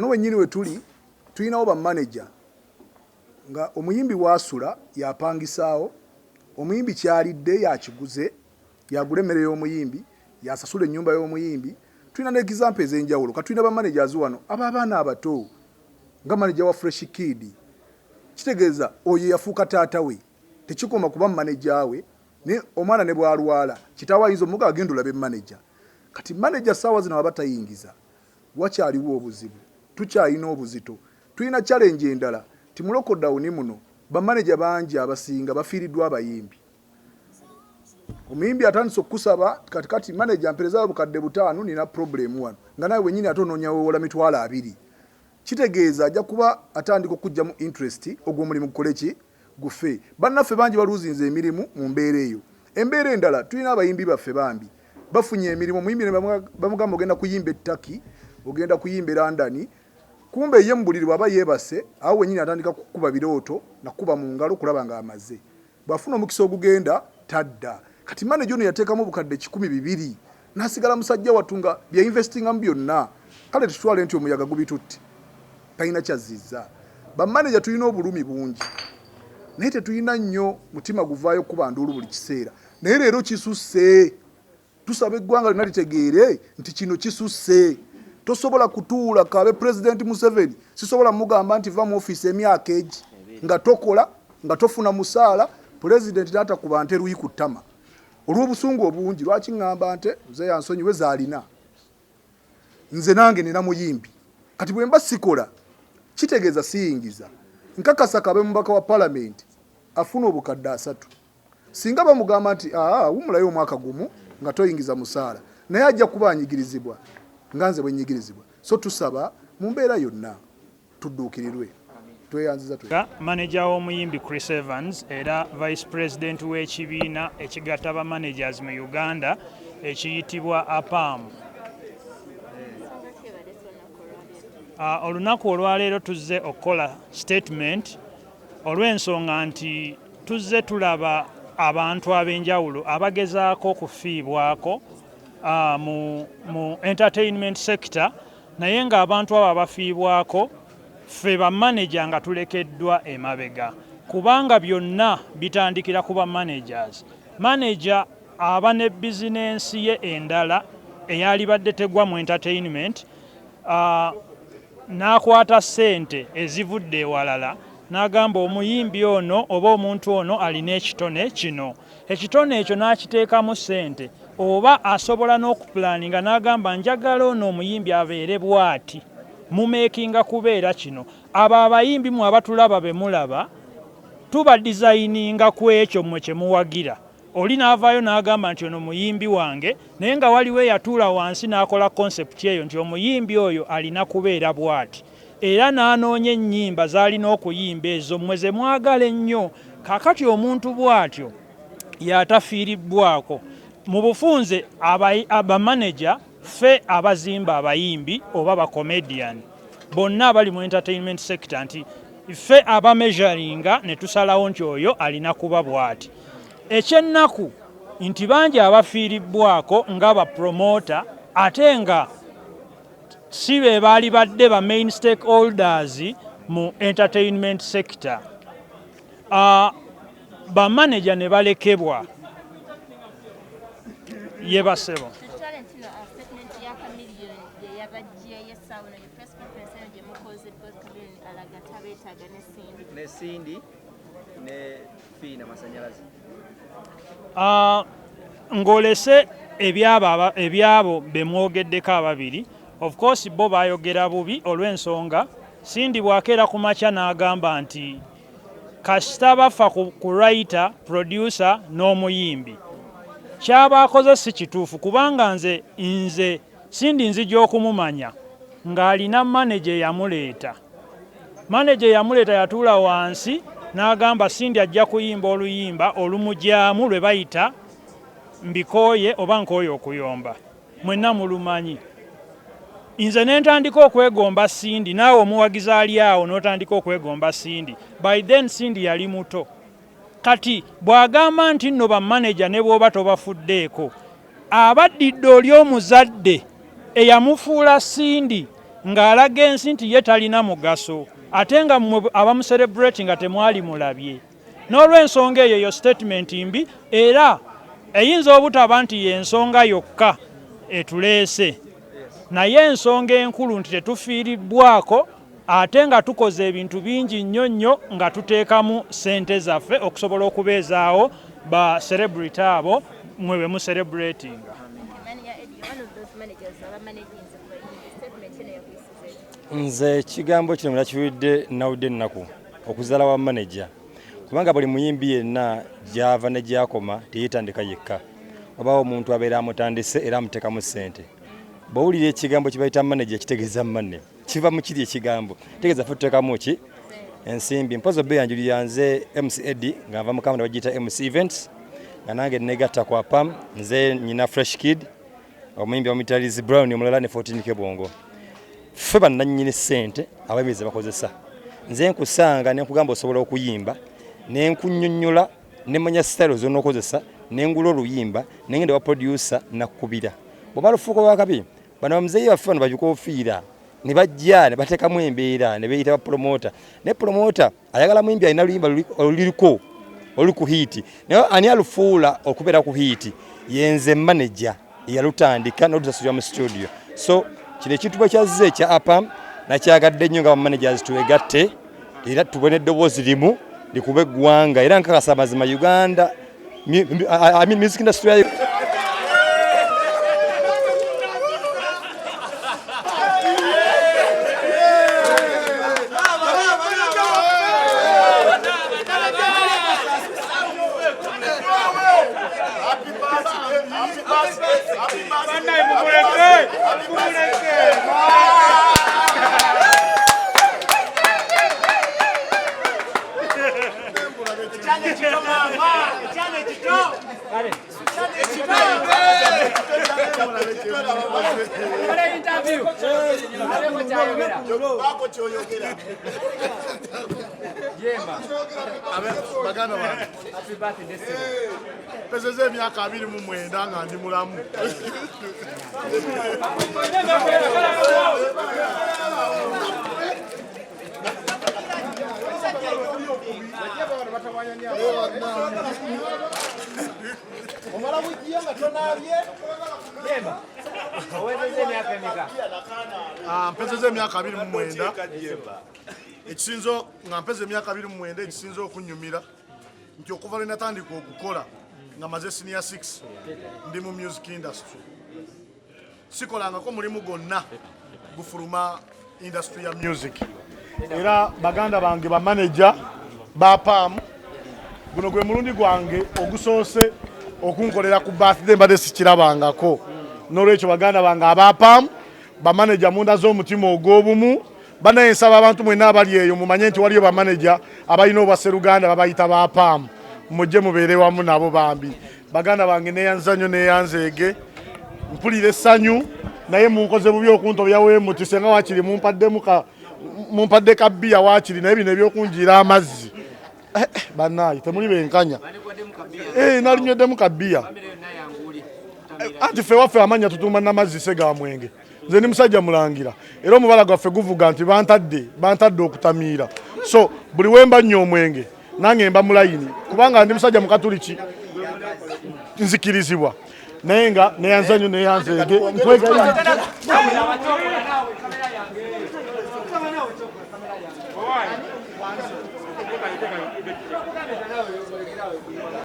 Wano wennyini we tuli tulinawo bamaneja nga omuyimbi waasula yapangisaawo, omuyimbi kyalidde yakiguze, yagula emmere y'omuyimbi, yasasula ennyumba y'omuyimbi. Tulina ne example ez'enjawulo. Kati tulina bamanagers wano ab'abaana abato nga manager wa Fresh Kid, kitegeeza oyo yafuuka taata we, tekikoma kuba manager we, naye omwana ne bw'alwala kitaawe ayinza omuga agenda olabe manager. Kati manager ssaawa zino aba tayingiza, wakyaliwo obuzibu, tukyalina obuzito. Tulina challenge endala ti mu lockdown muno bamaneja bangi abasinga bafiiriddwa abayimbi. Omuyimbi atandise okukusaba kati kati manager mperezayo 5000, nina problem wano, nga nawe wenyini ate onoonya wewola 20,000. Kitegeeza ajja kuba atandika okugjamu interest, ogwo omulimu gukole ki? Gufe. Bannaffe bangi baluuzinze emirimu mu mbeera eyo. Embeera endala, tulina abayimbi baffe bambi bafunye emirimu, omuyimbi ne bamugamba ogenda kuyimba e Turkey, ogenda kuyimba e London, kumbe ye mu buliri bw'aba yeebase awo wenyini atandika kukuba birooto nakuba mu ngalo kulaba ng'amaze. Bw'afuna omukisa ogugenda tadda. Kati manager ono yateekamu 200,000 n'asigala musajja wattu nga byainvestingamu byonna. Kale tutwale nti omuyaga gubitutte, talina kyazzizza. Bamaneja tulina obulumi bungi, naye tetulina nnyo mutima guvaayo kuba nduulu buli kiseera, naye leero kisusse. Tusaba eggwanga lyonna litegeere nti kino kisusse. Tosobola kutuula kabe President Museveni, sisobola mugamba nti va mu ofiisi emyaka egi nga tokola, nga tofuna musaala. Pulezidenti n'atakuba nte luyi ku ttama olw'obusungu obungi. Lwaki ŋŋamba nte? Nze yansonyiwe zaalina, nze nange nina muyimbi. Kati bwe mba sikola kitegeeza siyingiza. Nkakasa kabe mubaka wa palamenti afuna 300,000, singa bamugamba nti aa wumulayo omwaka gumu nga toyingiza musaala, naye ajja kuba anyigirizibwa nga nze bwe nyigirizibwa. So tusaba mu mbeera yonna tudduukirirwe. Tweyanziza. Maneja w'omuyimbi Chris Evans era vice president w'ekibiina ekigatta ba managers mu Uganda ekiyitibwa APAM. Olunaku olwaleero tuzze okukola statement olw'ensonga nti tuzze tulaba abantu ab'enjawulo abagezaako okufiibwako mu entertainment sector, naye ng'abantu abo abafiibwako ffe bamaneja nga tulekeddwa emabega, kubanga byonna bitandikira ku bamanagers. Manager aba ne bizinensi ye endala eyalibadde tegwa mu entertainment, n'akwata ssente ezivudde ewalala n'agamba omuyimbi ono oba omuntu ono alina ekitone kino, ekitone ekyo n'akiteekamu ssente, oba asobola n'okupulaninga n'agamba njagala ono omuyimbi abeere bw'ati, mumeekinga kubeera kino. Abo abayimbi mwe abatulaba be mulaba tuba designinga ku ekyo mmwe kye muwagira. Oli n'avaayo n'agamba nti ono muyimbi wange, naye nga waliwo eyatuula wansi n'akola concept eyo nti omuyimbi oyo alina kubeera bw'ati, era n'anoonya ennyimba z'alina okuyimba ezo mmwe ze mwagala ennyo. Kaakati omuntu bw'atyo yatafiiribbwako. Mu bufunze abamaneja ffe abazimba abayimbi oba bacomedian bonna abali mu entertainment sector, nti ffe abameasuringa ne tusalawo nti oyo alina kuba bw'ati. Ekyennaku nti bangi abafiiribbwako nga bapromota, ate nga si be baali badde ba main stakeholders mu entertainment sector. Bamaneja ne balekebwa ye basebo. Tutwale nti no statement ya Chameleone gye yabaggyeyo essaawa eno, ye press conference eno gye mukoze, because Chameleone alaga tabeetaaga ne Cindy. Ne Cindy ne Fiina Masanyalaze. Ng'olese ebyabo be mwogeddeko ababiri, of course bo baayogera bubi olw'ensonga Cindy bw'akeera ku makya n'agamba nti kasita bafa ku writer, producer n'omuyimbi, kyaba akoze si kituufu, kubanga nze Cindy nzija okumumanya ng'alina manager eyamuleeta. Manager eyamuleeta yatuula wansi n'agamba Cindy ajja kuyimba oluyimba olumugyamu lwe bayita mbikooye oba nkooye okuyomba, mwenna mulumanyi. Nze ne ntandika okwegomba Cindy, naawe omuwagizi ali awo n'otandika okwegomba Cindy. By then Cindy yali muto. Kati bw'agamba nti nno bamaneja ne bw'oba tobafuddeeko, abaddidde oli omuzadde eyamufuula Cindy. Ng'alaga ensi nti ye talina mugaso ate nga mmwe abamucelebrate nga temwali mulabye. N'olw'ensonga eyo, eyo statement mbi era eyinza obutaba nti y'ensonga yokka etuleese, naye ensonga enkulu nti tetufiiribbwako ate nga tukoze ebintu bingi nnyo nnyo nga tuteekamu ssente zaffe okusobola okubeezaawo ba celebrity abo mwe be mucelebratinga. Nze ekigambo kino nakiwulidde nawulidde ennaku okuzaala wa manager kubanga buli muyimbi yenna gyava ne gyakoma teyetandika yekka, wabaawo omuntu abeera amutandise era amuteekamu ssente. Bw'owulira ekigambo kye bayita manager kitegeeza money, kiva mu kiri ekigambo tegeeza ffe tuteekamu ki ensimbi. Mpozi obeyanjulira nze MC Eddie nga nva mu kampuni bagiyita MC Events nga nange negatta kwa PAM, nze nyina Fresh Kid omuyimbi bamuyita Lizzy Brown omulala ne 14 Kebongo. Ffe bannannyini ssente abayimbi ze bakozesa. Nze nkusanga ne nkugamba osobola okuyimba ne nkunnyonnyola ne mmanya sitayiro z'onookozesa ne ngula oluyimba ne ngenda wa producer nakkubira. Bw'omala ofuuka ow'akabi bano bamuzeeyi baffe bano babikoofiira ne bajja ne bateekamu embeera ne beeyita ba promoter naye promoter ayagala muyimbi alina luyimba oluliko oluli ku hiiti naye ani alufuula okubeera ku hiiti yenze manager eyalutandika n'olusasulira mu studio so kino ekintu bwe kyazze ekya apam nakyagadde nnyo nga bamanagers twegatte era tubone eddoboozi limu likuba eggwanga era nkakasa amazima Uganda I mean music industry Baganda bange mpezeza emyaka 29 nga ndi mulamu. Omala bujja nga tonaabye. Mpezeza emyaka 29 ekisinzo nga mpeza emyaka 29 ekisinza okunyumira nti okuva lwe natandika okukola nga maze senior 6 ndi mu music industry, sikolangako mulimu gwonna gufuluma industry ya music. Era baganda bange ba manager ba PAM, guno gwe mulundi gwange ogusoose okunkolera ku birthday, mbadde sikirabangako. N'olwekyo baganda bange aba PAM, bamaneja munda z'omutima ogw'obumu, banaye nsaba abantu mwenna abali eyo mumanye nti waliyo bamaneja abalina obwaseruganda babayita ba PAM, mujje mubeere wamu nabo bambi. Baganda bange neyanza nnyo neyanzeege, mpulira essanyu naye munkoze bubi okuntobya wemuti senga wakiri mumpadde ka bbiya wakiri, naye bino ebyokunjiira amazzi bannaaye temuli benkanya. Nalinyweddemu ka bbiya anti ffe waffe amannya tutuuma namazzi se ga mwenge. Nze ndi musajja mulangira era omubala gwaffe guvuga nti bantadde okutamiira, so buli wemba nnywa omwenge nange mba mulayini kubanga ndi musajja mukatuliki nzikirizibwa, naye nga neyanza nnyo neyanzeege nkwegayiridde.